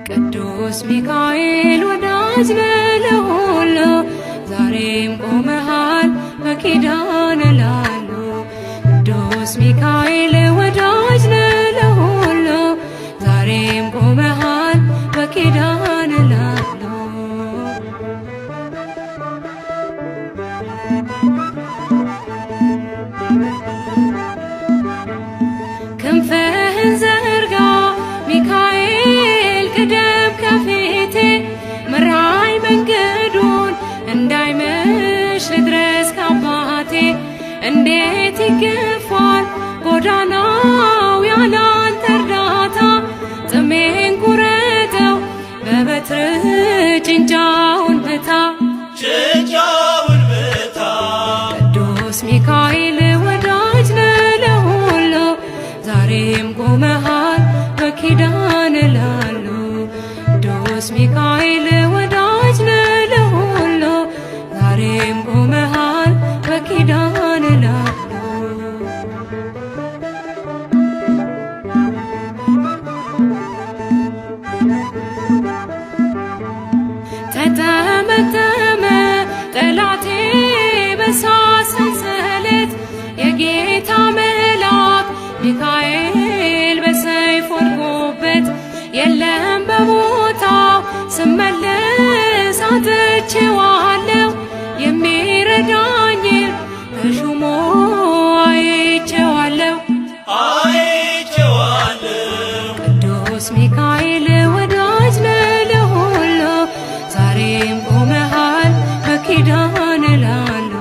ቅዱስ ሚካኤል ወዳጅ ነህ ለሁሉ፣ ዛሬም ቆመሃል በኪዳን ላሉ። ቅዱስ ሚካኤል ወዳጅ ነህ ለሁሉ፣ ዛሬም ቆመሃል በኪዳን ላሉ። ክንፍህን ዘርጋ ሚካኤል ቅደም ከፊቴ፣ ምራኝ መንገዱን እንዳይመሽ ልድረስ ከአባቴ። እንዴት ይገፋል ጎዳናው ያላንተ እርዳታ፣ ጥሜን ቁረጠው በበትርህ ጭንጫውን ምታ። ጭንጫውን ምታ። ቅዱስ ሚካኤል ወዳጅ ነህ ለሁሉ፣ ዛሬም ቆመሃል በኪዳን ላሉ። ቅዱስ ሚካኤል ወዳጅ ነህ ለሁሉ፣ ዛሬም ቆመሃል በኪዳን ላሉ። ተጠመጠመ ጠላቴ በእሳት ሰንሰለት፣ የጌታ መልአክ ሚካኤል በሰይፍ ወድቆበት። የለም በቦታው ስመለስ አጥቼዋለሁ፣ የሚረዳኝን ተሹሞ አይቼዋለሁ። አይቼዋለሁ። ቅዱስ ሚካኤል ወዳጅ ነህ ለሁሉ፣ ዛሬም ቆመሃል በኪዳን ላሉ።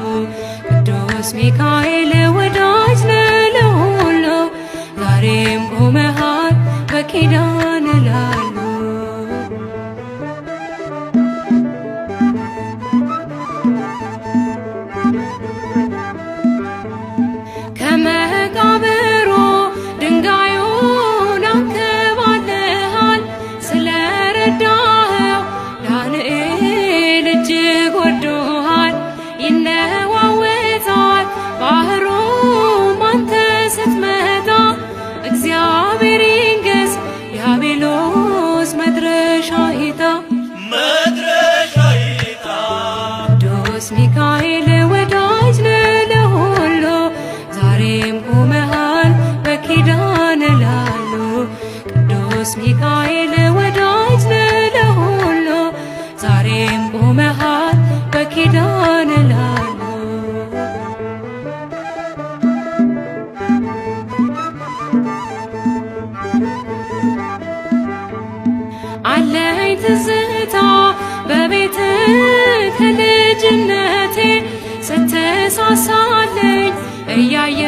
ቅዱስ ሚካኤል ወዳጅ ነህ ለሁሉ፣ ዛሬም ቆመሃል በኪዳን ላሉ። ከመቃብሩ ድንጋዩን አንከባለሃል፣ ስለረዳኸው ዳንኤል እጅግ ወዶሃል። ይነዋወጣል ባህሩም አንተ ስትመጣ፣ እግዚአብሔር ይንገስ ዲያብሎስ መድረሻ ይጣ። መድረሻ ይጣ። ቅዱስ ሚካኤል ወዳጅ ነህ ለሁሉ፣ ዛሬም ቆመሃል በኪዳን ላሉ። ቅዱስ ሚካኤል ወዳጅ ነህ ለሁሉ፣ ዛሬም ቆመሃል በኪዳን ላሉ። አለኝ ትዝታ በቤት ከልጅነቴ፣ ስትሳሳለኝ እያየ